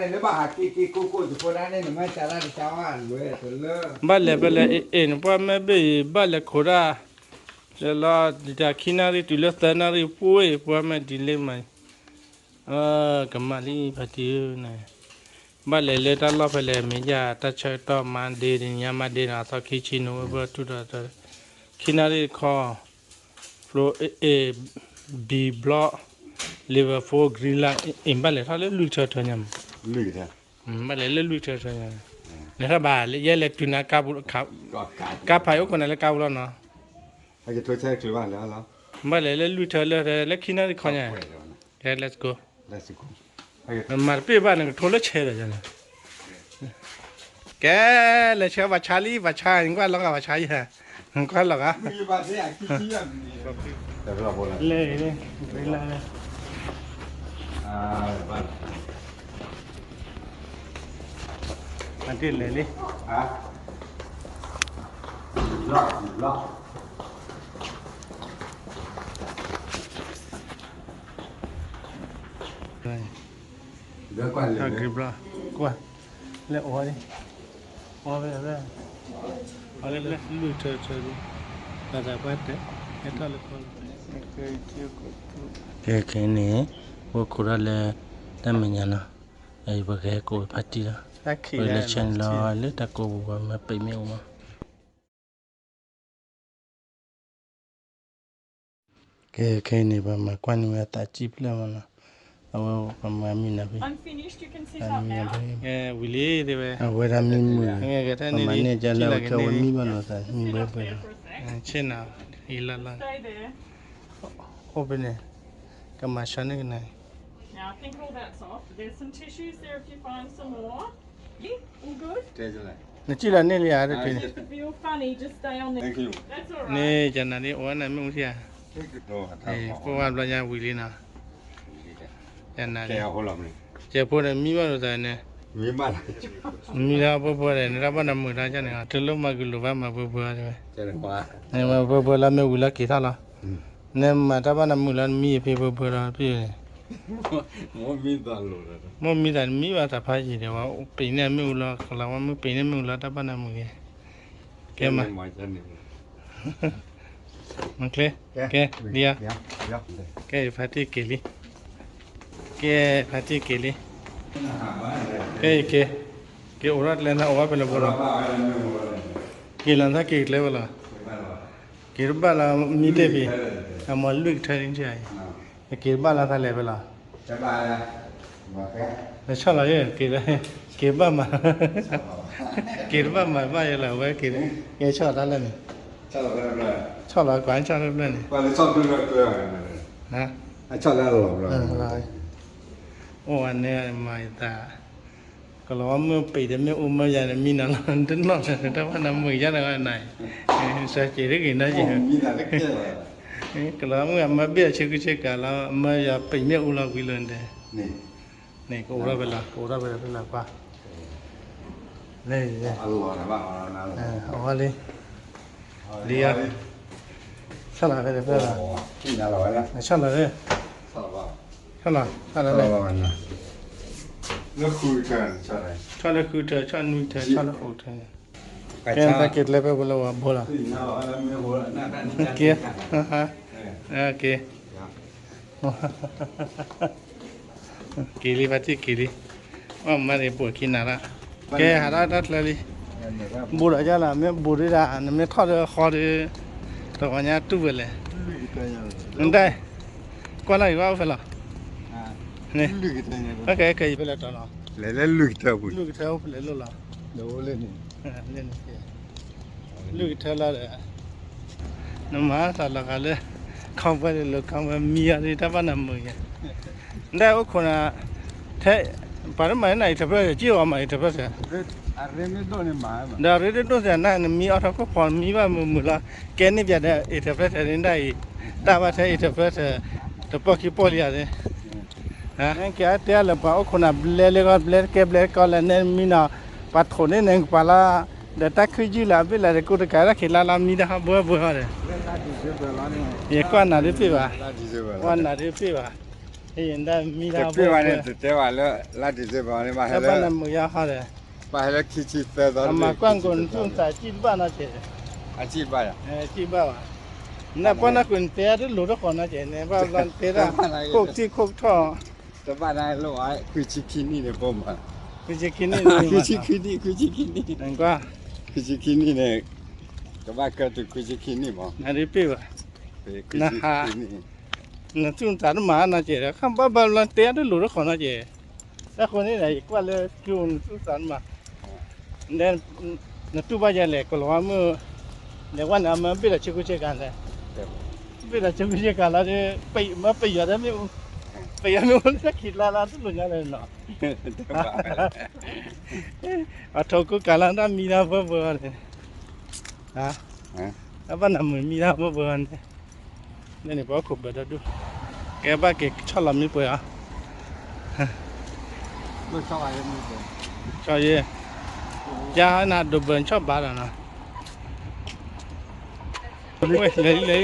နမ့ၢ်က့ၤလီၤန့ၣ် နဘၣ်ဟးက့ၤက့ၤကိးကိးယဖိဒၣ်န့ၣ် နမ့ၢ်စးဒၣ်တကါဝါလွဲၢ်တလၢ ဘၣ်လဲၤဖဲလဲၣ် အ့ၣ် နပှၢ်မဲဘ့ၣ်အံၤ ဘၣ်လဲၤခိးဒၣ် လၢလီၤ တၢ်ခံနၣ်ရံၣ်တုၤလၢသၢနၣ်ရံၣ်ပှ့ၤ ပှၢ်မဲ delay မး ကမၣ်လံ ဖါတံၢ်ဧၢန့ၣ် ဘၣ်လဲၤလၢတၢ်လီၢ်ဖဲလဲၣ် မ့ၢ်ယၤတၢ်ဆၢကတီၢ်မၤဒ့ တနံၤညါမၤဒ့ဒီး အသီခံဆံ November တုၤဒီး ခံနၣ်ရံၣ်တခီ Flo A B block level four green light အ့ၣ် ဘၣ်လဲၤထီၣ်လၢလွံၢ်ထၢထၢညါ ဘၣ်လဲၤလၢလွံၢ်ထၢထၢညါ လဲၤထီၣ်ဘၣ် ယဲလဲၤတုၤနၤ ကါဖးအိၣ်ခိးနၤလၢကါပူၤလီၤနီၤ ဘၣ်လဲၤလၢလွံၢ်ထၢလၢ လၢခံနၣ်ရံၣ်တခီညါ ကဲ let's go မၤတပ့ၢ်ဘၣ်န့ၣ် ကထိလၢဆဲးဒီး ကဲ လဲၤဆဲးဘၣ်ဆါလံ ဘၣ်ဆါ နကွၢ်လီၤဂာ်ဘၣ်ဆါယဲ နကွၢ်လီၤဂာ် လဲၤ လဲၤ အတလဲၤလံ ကွၢ် လဲၤအိၣ်ဝဲ အီဝဲ အီလၢလွံၢ်ထၢထၢလံ ဘၣ်သးပှၢ်တဲ ဟဲထီၣ်လၢကီၢ်လီၤ ကဲကဲန့ၣ် ပခိးထီၣ်လၢ တၢ်မဲာ်ညါနီၤ ပကဟဲကိးဖါတံၢ်လီၤ ပလၢဆဲးန့ၣ်လီၤ လၢတၢ်ကိးပူၤပှၤမၤပံးမ့ၢ်အိၣ်မး ကဲခဲအံၤန့ၣ် ပမၤကွၢ်န့ၢ်ဝဲအသးစံၣ်ဖျၢၣ်မးနီၤ အဝဲပမၤမံၤနၤဖဲ မံၤနၤဖဲ ဝံၤလံတဲဝဲ အဝဲဒၣ်မံမုာ် ပမၤန့ၢ်ကလၢအဝဲမံဘၣ်နီၤသးမံဝဲပှဲၤလီၤ ဆ့ၣ်နီၤ အံၤလၢလၢ အိၣ်ဖဲန့ၣ် ကမၤဆါန့ၢ်ကနၤ နစံၣ်လီၤန့ၢ်လံဧါ တထံၣ်န့ၣ် န့ၣ် ကနၤန့ၣ် အိၣ်ဝဲနၤမ့ၣ်အူထံဧါ ပှၤဝဲဘျီညါဝံၤလံနီၤ ကနၤန့ၣ် ကဲဖိန့ၣ် မံဘၣ်လိာ်သးန့ၣ် မံလၢအပှဲၤပှဲၤဒီး နတၢ်ဘၣ်နမုာ်တၢ်န့ၣ် တလိၣ်မၤကလုာ်ဘၣ်မၤပှဲၤပှဲၤတဲဝဲ မၤပှဲၤပှဲၤလီၤမ့ၢ်ဝံၤလီၤက့ၤထီၣ်လီၤ နမၤတၢ်ဘၣ်နမုာ်လီၤ နမံယဖဲပှဲၤပှဲၤလီၤ ဖဲန့ၣ် မိၢ်မံသးလိၤလီၤ, မိၢ်မံသးမံဘၣ်တၢ်ဖးယံာ်ဒီး ဝဲပံာ်န့ၢ်မ့ၣ်အူလီၤ, ကလီၤဝဲမ့ၣ်ပံာ်န့ၢ်မ့ၣ်အူလီၤ တၢ်ဘၣ်နၤမုာ်ဂ့ၤ, ကဲမး, မ့ၢ်ချ့, ကဲ, လံဧါ, ကဲ ဖါတံၢ်က့ၤလံ, ကဲ ဖါတံၢ်က့ၤလံ, ကဲ က့ၤ, က့ၤအိၣ်ထီၣ်ကျဲနၤအိၣ်ဝဲဖဲလဲၣ်ဘိလီၤ, က့ၤလီၤနသးက့ၤကျဲဝဲလီၤ, က့ၤတဘၣ်လီၤ မံတ့ၢ်ဖံး, အမၤလွံၢ်ကထၢဒ်န့ၣ်, က့ၤတဘၣ်လီၤသးလဲၤဖဲလီၤ, နဆီၣ်လီၤယဲ, က့ၤဘၣ်မး, က့ၤတဘၣ်မၤဘၣ်ယဲလီၤ အဝဲက့ၤ, ကဲဆီၣ်တၢ်လၢန့ၣ်, ဆီၣ်လီၤကွၢ်ဆီၣ်တဖျၢၣ်န့ၣ်, အိၣ်ဝဲန့ၣ်မၤယသး, ကလီၤမုၢ်ပံာ်ဒီးမ့ၣ်အူမၢယၤန့ၣ် မံနီၤလီၤ တနီၤလီၤ တၢ်ဘၣ်နၤမုာ်ယါန့ၣ်ဂီၢ်နၤ, စၢက့ၤတဂ့ၤနီၤက့ၤ, ကလီၤမုၢ်အမၢဘ့ၣ်အဆ့ကူဆ့ကၤလီၤ အမၢယၤပံာ်မ့ၣ်အူလီၤဝံၤလၢန့ၣ်, န့ၣ် ကအိၣ်ထီၣ်ဖဲလီၤ ကအိၣ်ထီၣ်ဖဲလီၤဖဲလီၤကွၢ်, လၢ, အဝဲလံ, လံဧါ, ဆီၣ်လီၤဖဲလီၤဖဲလီၤ, ဆီၣ်လီၤ, ဆီၣ်လီၤ, ဆီၣ်လီၤ, ဆီၣ်လီၤ, ဆီၣ်လၢဃုကထၢ, ဆီၣ်လၢဃုကထၢ, ဆီၣ်လၢဃုကထၢ, ကဲ နသးက့ၤကျဲဖဲပူၤလၢဝဲဘိလီၤ, က့ၤ, က့ၤ က့ၤလံ ဖါတံၢ်က့ၤလံ, အမၤန့ၣ်ပိာ်ခံနၤလၢ, ကဲ ဟးထီၣ်တၢ်ချၢလံ, ဘူးဒီးယါလီၤ မ့ၢ်ဘူးဒံးဒၣ် နမ့ၢ်ထီၣ်ဒီးဃီဒီး, တဂီၤညါတူၢ်ဝဲလဲၣ်, နတၢ်, ကွၢ်လၢအံၤဘၣ်အိၣ်ဖဲလီၤ, န့ၣ်, ကဲကဲဖဲလဲၣ်တီၤလီၤ, လဲၤလၢလွံၢ်ကထၢပူၤ, လွံၢ်ကထၢအိၣ်ဖဲလဲၣ်လိၣ်လီၤ, လွံၢ်ကထၢလီၤဒီး နမၤသးလီၤဂာ်လၢ ခီပှဲၤလၢ ခီပှဲၤမံအီၤဒ်တၢ်ဘၣ်နၤမုာ်ယါ, ဒ်အိၣ်ခိးနၤ, ထဲ, ပှၤတမၤန့ၣ် interpreter စ့ၢ်အီၤမၤ interpreter, ဒီးရ့ဒိၣ်ဒိၣ်သးနၤ နမံအီၤထီၣ်ခိၣ်ဖီ နမံဘၣ်မုာ်မုာ်လီၤ, ကဲန့ၣ်ပျဲဒီး interpreter န့ၣ်ဒၣ်အံၤ, တၢ်ဘၣ်ထဲ interpreter တပီၢ်ခံပီၢ်လံဧါ, ကဲတဲလၢပှၤအိၣ်ခိးနၤဘျဲလၢဂီၢ် ဘျဲတကဲဘျဲတကီလၢ နဲမံနီၤ, ပှၤထိးန့ၢ်န့ၣ်ကပၤလီၤ, ဒီးတၢ်ခုယုၢ်လၢအဘ့ၣ်လၢတကူတကး တၢ်ခံးလါလါမံတၢ်ဟီဘှဲဘှဲအီၤဒီး, ယကွၢ်နၤဒ်ပ့ၢ်ဘၣ်, ကွၢ်နၤဒ်ပ့ၢ်ဘၣ်, မံတၢ်ဟီဘှဲဘှဲ, တတဲဘၣ်လၢ လါ December န့ၣ် ဘၣ်ဟဲလၢ ဘၣ်နၤမုာ်ယါဟီဒီး, ဘၣ်ဟဲလၢခံဆံသၢသီ, အမၤကွၢ်ကိးနသူၣ်နသးစံၣ်တဘၣ်နီတစဲး, အစံၣ်ဘၣ်ယါ, စံၣ်ဘၣ်ဘၣ်, နပှၤနၢ်ကွၢ်နတဲတလိၤတဃီနီတစဲးန့ၣ် ဘၣ်ဘျီနတဲဒၣ်, ခိၣ်ထံၣ်ခိၣ်ထီၣ် တဘၣ်နၤလၢ ခွံဆံခံနံၣ်န့ၣ် ပိမး, ခွံဆံခံနံၣ်, ခွံဆံခံနံၣ်, ခွံဆံခံနံၣ်, ခွံဆံခံနံၣ်န့ၣ်, ကဘၣ်ကၢတုၤခွံဆံခံနံၣ်မး, နဒ်ပ့ၢ်ဘၣ်, နဟး, နသူၣ်နသးတမၤနီတစဲးဒီး ခါဘၣ်ဘၣ်ဘျီတဲတလိၤတဃီနီတစဲး, တၢ်ဃိန့ၣ်ဒီး ယကွၢ်လၢ ကၠိ နသူၣ်နသးတမၤ နတူၢ်ဘၣ်ယဲလဲၣ် ကလီၤဝါမုၢ်, လဲၤဝဲန့ၣ် အမၢဘ့ၣ်ဒီးဆ့ကူဆ့ကၤလဲၣ်, ဘ့ၣ်ဒီးဆ့ကူဆ့ကၤလီၤဒီး မၢပယီၤဒီးမ့ၣ်အူ, ပယီၤမ့ၣ်အူလၢခံလါလါတလိၤညါလဲၣ်နီၤ, အထိၣ်ကူကၤလီၤတၢ်မံတၢ်ဘၢဘၢန့ၣ်, အဘၣ်နၤမုာ်မံတၢ်ဘၢဘၢန့ၣ်, န့ၣ်န့ၣ် ပှၤအိၣ်ခိးဘၢဒီဒူၣ်, ကဲဘၣ်က့ၤဆီၣ်လီၤမံပှဲၤအီၤ, ဆီၣ်ယဲ, ယၤနၤဒိးဘၢဆီၣ်ဘၣ်ဒီးနီၤ, ဝဲလဲၤလံလဲၤလံ,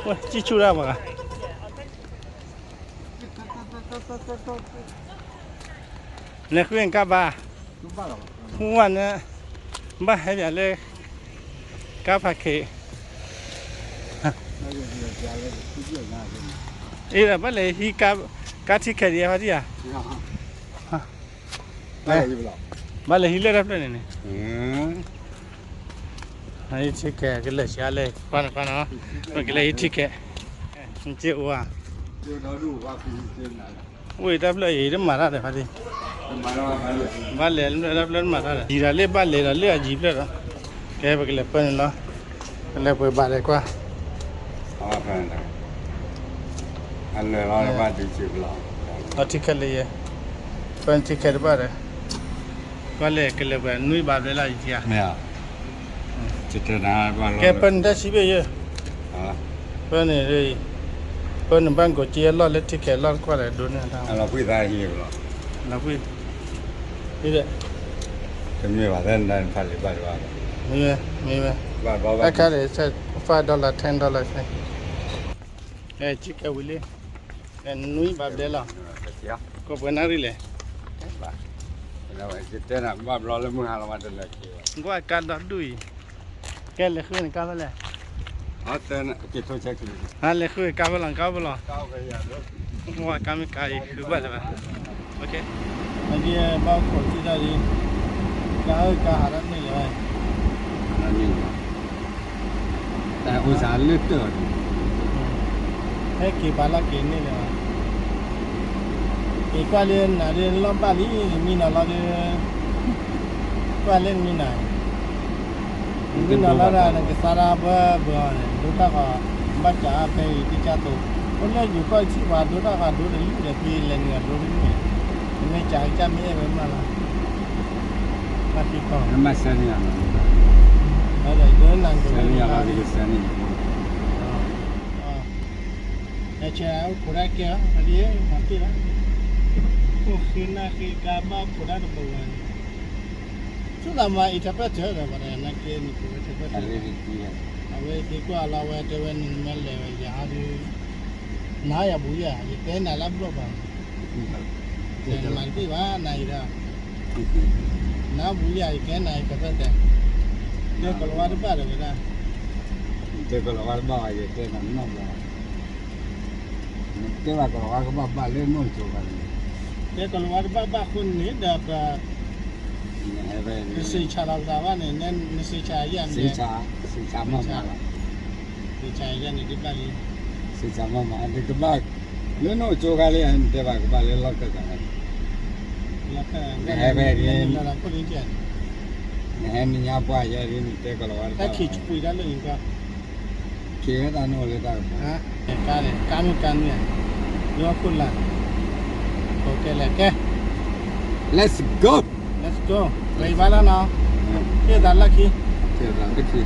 ဝဲစံၣ်ဆူၣ်ဒၣ်ပှၤဂၤ လဲၤဃုကါဘၣ်, ဝဲန့ၣ်, ဘၣ်ဟဲပၠးလၢ, ကါဖးခံး, အံၤဒီးဘၣ်လဲၤဟံး, ကါထံခဲးဒံးဖါတံၢ်ဧါ, ဘၣ်လဲၤဟံးလၢတၢ်ဖျၢၣ်န့ၣ်န့ၣ်, ဟံးထံခဲးကလဲၤဆံးလဲၤ, ကွၢ်နီၤကွၢ်နီၤ, ပကလဲၤဟံးထံခဲး, က့အိၣ်ဧါ ဝံၤတၢ်ဖျၢၣ်အံၤတမၤတၢ်ဒီးဖါတံၢ်, ဘၣ်လဲၤလၢတၢ်ဖျၢၣ်တမၤတၢ်ဒီး ယံၤဒီးလၢဘၣ်လဲၤဒီးလၢအယံၤဖျၢၣ်ဒီး, ကဲပကလဲၤပၢန့ၣ်လီၤ, ကလဲၤပှ့ၤဘၣ်လဲၤကွၢ်, အလၢာ်လီၤဘၣ်ဒုးစံးဘျီ, အထံခဲလၢယဲ, ပၢနထံခဲတဘၣ်ဒီး, ကွၢ်လဲၤကလဲၤပှ့ၤနွံဘၣ်ဘျဲလၢယံၤဧါ ကဲပၢနတၢ်ဆံးဘ့ၣ်ယဲ, ပၢန့ၣ်, ပၢနဘၣ်ကိးက့အလီၢ်လၢထံခဲလီၢ်တကွၢ်လဲၣ်ဒိးန့ၢ်တၢ်, တမ့ၢ်ဘၣ်သၢနဖးလံာ်ဘၣ်တဘၣ်, မ့ၢ်ဝဲ, တၢ်ခါဒီး five dollar, ten dollar, အဲ ထံခဲဝံၤလံ, နွံဘၣ်ဘျဲလီၤ, ကိးပှဲၤနၣ်ရံၣ်လဲၣ်, ယတဲနၤဘၣ်ဘျီလၢမုၢ်ဟါလီၤမးတလၢာ်က့ၤ, ကွၢ်ကါဒီဒူၣ်အံၤ, ကဲလဲၤဃုန့ၣ်ကါဖဲလဲၣ်, ဟါလဲၤဃုကါဖဲလီၤ ကါဖဲလီၤ, ကွၢ်ကါမ့ၢ်ကါအံၤဃုဘၣ်လၢၤဘၣ်, ဘၣ်ခိးစံးတၢ်ဒ်, ကါအၢကါဟးတၢ်န့ၣ်လၢၤဘၣ် တၢ်အိၣ်စးလၢတၢၢ်အီၤန့ၣ်, ဟဲက့ၤပာ်လီၤက့ၤန့ၣ်လၢၤဘၣ်, က့ၤကွၢ်လၢနၤဒ်လီၢ်ဘၣ်လံ, နမံနီၤလီၤဒ်, ကွၢ်လၢနမံနီၤ, နမံနီၤလီၤဒၣ် နကစါဒၣ်ဘၢဘၢအီၤန့ၣ် ဒိတၢ်ဃီၤ, ဘၣ်စးဖဲအံၤတကၢ်သိး, အိၣ်လၢယိၤကီၢ်ဆံၣ်ပှၤဒိတၢ်ဃီၤဒိတလံၣ်ဒီး ဖဲလဲၤနုာ်အဒိတလံၣ်, နမ့ၢ်စးကစၢ်မ့ၢ်အဲၣ်ဝဲမးလီၤ မၤသံကီၢ်, မၤစၢၤန့ၢ်ယၤလီၤ, စၢၤန့ၢ်ယၤလီၤ, ယကစၢၤန့ၢ်ယၤ, အိၣ်ခိးတၢ်ကဲအီၤ မၤသံလီၤ, အိၣ်ဃ့နၢ်ဃ့ကါဘၣ်ခိးတၢ်တဘၣ်ဝဲန့ၣ်, ဆိသးမၤအံၤထၢဖၢၣ်ထၢဒီး ပှၤတဂၤနာ်က့န့ၣ် ပဝဲထၢဖၢၣ်ထၢ, အဝဲသံကွၢ်လီၤဝဲတဲဝဲန့ၣ် နမ့ၢ်လဲၤဝဲယၤဒီး နၤယၤဘူးယၤ ယတဲနၤလၢဘျီၣ်ဘၣ်, နမၤတဘၣ်ဘၣ်နၤအံၤဒီး, နၤဘူးယၤ ယကဲနၤအံၤကသၢတဲ, တဲကလီၤဝါတဘၣ်ဒီးဝဲဒၣ်, တဲကလီၤဝါတဘၣ်ဘၣ် ယတဲနၤနီၢ်ဘၣ်, တဲဘၣ်ကလီၤဝါကဘၣ်ဘၣ်လၢနီၢ်ကၠိဘၣ်န့ၣ်, တဲကလီၤဝါတဘၣ်ဘၣ်အဃိန့ၣ်ဒီး ပ နစံးဆၢလီၤပသးဘၣ်န့ၣ် နစံးဆၢယၤမ့ၢ်, စံးဆၢမးမးလီၤ, စံးဆၢယၤန့ၣ်ဒ်ဘၣ်လံ, စံးဆၢမးမး နကဘၣ်လၢနီၢ်ကၠိခါလံ နတဲဘၣ်ကဘၣ်လၢလီၢ်ခၢၣ်သး, နဟဲဖဲန့ၣ်, နဟဲနညါပှၢ်ယဲဒ်နတဲကလီၤဝါတဘၣ်, က့ၤဝဲတၢ်နီၢ်လၢတၢ်ကပၤ, ကါန့ၣ် ကါမ့ၢ်ကါန့ၣ်, ယီခိၣ်လၢ်, ကဲလဲၣ်ကဲ, Let's go, let's go, ဝဲအံၤဘၣ်လီၤနီၤ, ကဲသးလၢခံ, ကဲသးလၢခံ,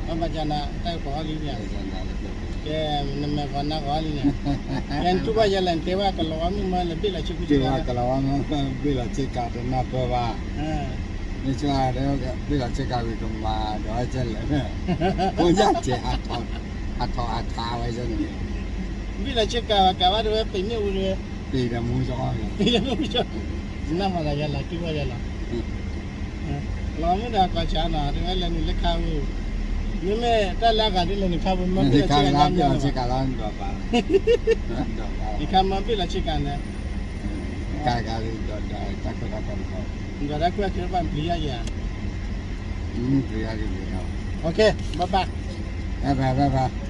ဘၣ်ဘၣ်ကနၤ တၢ်ကပီၤအီၤလံန့ၣ်, ကဲ, နမဲာ်ကီးနါကီးလံန့ၣ်, ကဲနတူၢ်ဘၣ်ယဲလဲၣ် နတဲဘၣ်ကလီၤဝါမုၢ်မၢလၢဘ့ၣ်လီၤဆ့ကူ, တဲဘၣ်ကလီၤဝါမၢ ဘ့ၣ်လီၤဆ့ကၤတနၢ်ပၢၢ်ဘၣ်, မ့ၢ်ဆိဘ့ၣ်လီၤဆ့ကၤဝံၤကမၤဒီးဝဲကဲလဲၣ်, ကိးယၢ်ကဲး, အထီၣ်အထါဝဲန့ၣ်, ဘ့ၣ်လီၤဆ့ကၤဝဲကၤဘၣ်တဝဲ ပ့ၤန့ၢ်အူတဝဲ, ပ့ၤဒီးမူကီ, ပ့ၤဒီးမူကီ, နၢ်မၤသးယဲလီၤ တူၢ်ဘၣ်ယဲလီၤ လီၤမုၢ်ဒီးကီးဆါနီၤ တဝဲလဲၤနုာ်လၢခါဝဲ, မ့မ့ၢ်တၢ်လၢအဂၤဒ်လဲၣ်နုာ်ခါဝဲမ့ၢ်ဘ့ၣ်လီၤဆ့ကၤလီၤ, နခါမ့ၢ်ဘ့ၣ်လီၤဆ့ကၤန့ၣ်, ကါကါလီၤဒီးတၢ်ကွဲးတၢ်ကီတခီ, ဒီးတၢ်ကွဲးကဲဘၣ်ပျံၤယၤယၤ, ပျံၤယၤက့ၤ, ဘၣ်ဘၣ်, ဘၣ်ဘၣ်, ဘၣ်ဘၣ်